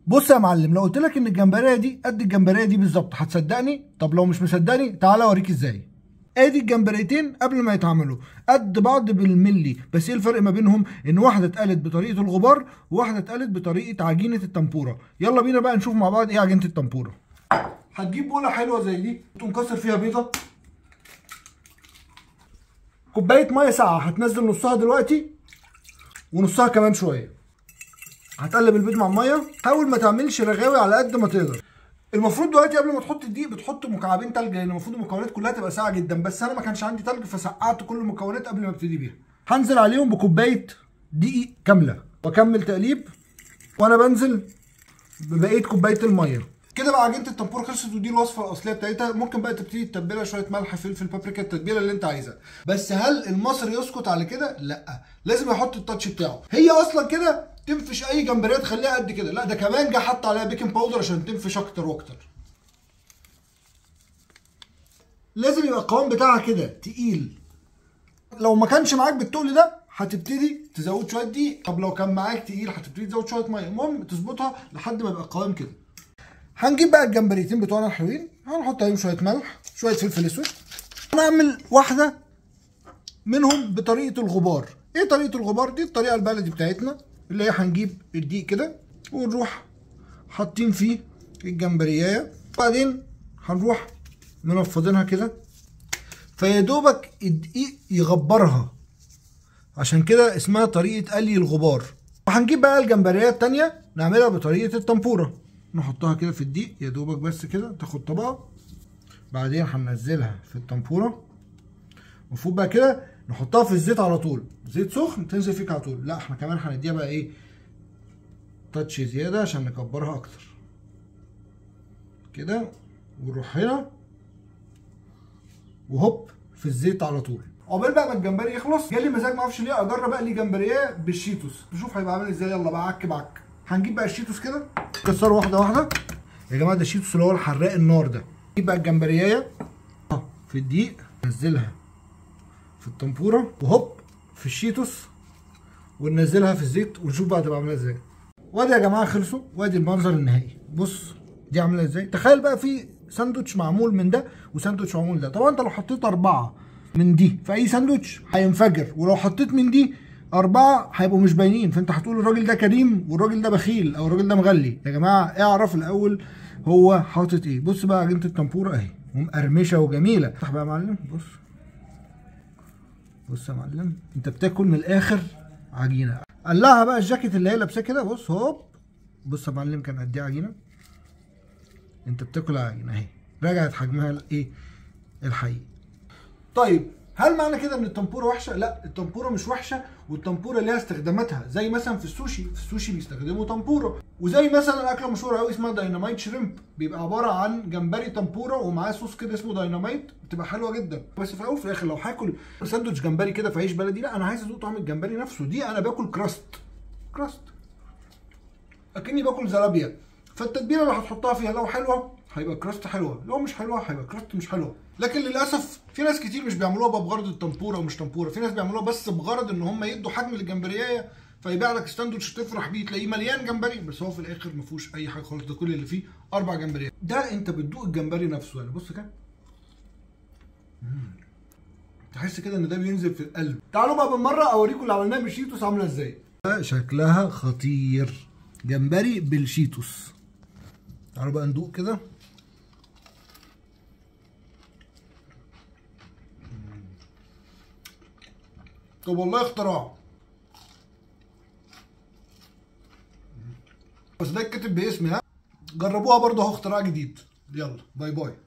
بص يا معلم، لو قلت لك ان الجمبريه دي قد الجمبريه دي بالظبط هتصدقني؟ طب لو مش مصدقني تعالى اوريك ازاي. ادي الجمبريتين قبل ما يتعملوا قد بعض بالملي، بس ايه الفرق ما بينهم؟ ان واحدة اتقلت بطريقة الغبار وواحدة اتقلت بطريقة عجينه التمبوره. يلا بينا بقى نشوف مع بعض ايه عجينه التمبوره. هتجيب بوله حلوة زي دي تقوم كسر فيها بيضة، كوباية مية ساقعه هتنزل نصها دلوقتي ونصها كمان شوية. هتقلب البيض مع المية، حاول ما تعملش رغاوي على قد ما تقدر. المفروض دلوقتي قبل ما تحط الدقيق بتحط مكعبين تلج، لان المفروض المكونات كلها تبقى ساقعه جدا، بس انا ما كانش عندي تلج فسقعت كل المكونات قبل ما ابتدي بيها. هنزل عليهم بكوبايه دقيق كاملة واكمل تقليب، وانا بنزل ببقية كوباية المية. كده بقى عجينه التمبوره خلصت، ودي الوصفة الاصلية بتاعتها. ممكن بقى تبتدي تتبلها شوية ملح فلفل بابريكا، التتبيله اللي انت عايزها. بس هل المصري يسكت على كده؟ لا، لازم يحط ال touch بتاعه. هي اصلا كده تنفش اي جمبريه تخليها قد كده، لا ده كمان جه حط عليها baking powder عشان تنفش اكتر واكتر. لازم يبقى القوام بتاعها كده تقيل. لو ما كانش معاك بالتقل ده هتبتدي تزود شوية دقيق، طب لو كان معاك تقيل هتبتدي تزود شوية مية. المهم تظبطها لحد ما يبقى القوام كده. هنجيب بقى الجمبريتين بتوعنا الحلوين، هنحط عليهم شوية ملح شوية فلفل اسود. هنعمل واحدة منهم بطريقة الغبار. ايه طريقه الغبار دي؟ الطريقة البلدي بتاعتنا اللي هي هنجيب الدقيق كده ونروح حاطين فيه الجمبريايه، وبعدين هنروح منفضينها كده، فيا دوبك الدقيق يغبرها، عشان كده اسمها طريقه قلي الغبار. وهنجيب بقى الجمبريه التانية نعملها بطريقة التمبوره، نحطها كده في الدقيق يا دوبك بس كده تاخد طبقه، بعدين هننزلها في التمبوره. المفروض بقى كده نحطها في الزيت على طول، زيت سخن تنزل فيك على طول. لا احنا كمان هنديها بقى ايه تاتش زيادة عشان نكبرها اكتر كده، ونروح هنا وهوب في الزيت على طول. عقبال بقى ما الجمبري يخلص، جالي مزاج ما اعرفش ليه اجرب اقلي جمبريه بالشيتوس، نشوف هيبقى عامل ازاي. يلا بقى عك بعك. هنجيب بقى الشيتوس كده نكسره واحدة واحدة. يا جماعة ده الشيتوس اللي هو الحراق النار ده. نجيب بقى الجمبريه في الدقيق، ننزلها في التمبوره وهوب في الشيتوس، وننزلها في الزيت ونشوف بقى هتبقى عامله ازاي. وادي يا جماعة خلصوا، وادي المنظر النهائي. بص دي عامله ازاي. تخيل بقى في ساندوتش معمول من ده وساندوتش معمول ده. طبعا انت لو حطيت 4 من دي في اي ساندوتش هينفجر، ولو حطيت من دي 4 هيبقوا مش باينين، فانت هتقول الراجل ده كريم والراجل ده بخيل او الراجل ده مغلي. يا جماعة اعرف الاول هو حاطط ايه. بص بقى عجينه التمبوره اهي ومقرمشه وجميلة. افتح بقى يا معلم. بص بص يا معلم، انت بتاكل من الاخر عجينه. قلعها بقى الجاكيت اللي هي لابساه كده. بص هوب، بص يا معلم كان قد ايه عجينه. انت بتاكل عجينه اهي، رجعت حجمها الايه الحقيقي. طيب هل معنى كده ان التمبوره وحشة؟ لا، التمبوره مش وحشة، والتمبوره ليها استخداماتها، زي مثلا في السوشي، في السوشي بيستخدموا تمبوره، وزي مثلا اكله مشهورة قوي اسمها dynamite shrimp، بيبقى عبارة عن جمبري تمبوره ومعاه صوص كده اسمه داينامايت، بتبقى حلوة جدا. بس في الاول وفي الاخر لو هاكل ساندوتش جمبري كده في عيش بلدي، لا انا عايز ادوق طعم الجمبري نفسه. دي انا باكل crust crust اكني باكل زلابيا. فالتتبيله اللي هتحطها فيها لو حلوة هيبقى crust حلوة، لو مش حلوة هيبقى crust مش حلوة. لكن للاسف في ناس كتير مش بيعملوها بقى بغرض التمبوره ومش تمبوره، في ناس بيعملوها بس بغرض ان هم يدوا حجم للجمبريه، فيبيع لك ساندوتش تفرح بيه تلاقيه مليان جمبري، بس هو في الاخر ما فيهوش اي حاجة خالص، ده كل اللي فيه 4 جمبريات. ده انت بتدوق الجمبري نفسه يعني. بص كده تحس كده ان ده بينزل في القلب. تعالوا بقى بالمرة اوريكم اللي عملناه بالشيتوس عامله ازاي. شكلها خطير، جمبري بالشيتوس. تعالوا بقى ندوق كده. طب والله اختراع، بس ده اتكتب باسمي. ها جربوها برضه اهو، اختراع جديد. يلا bye bye.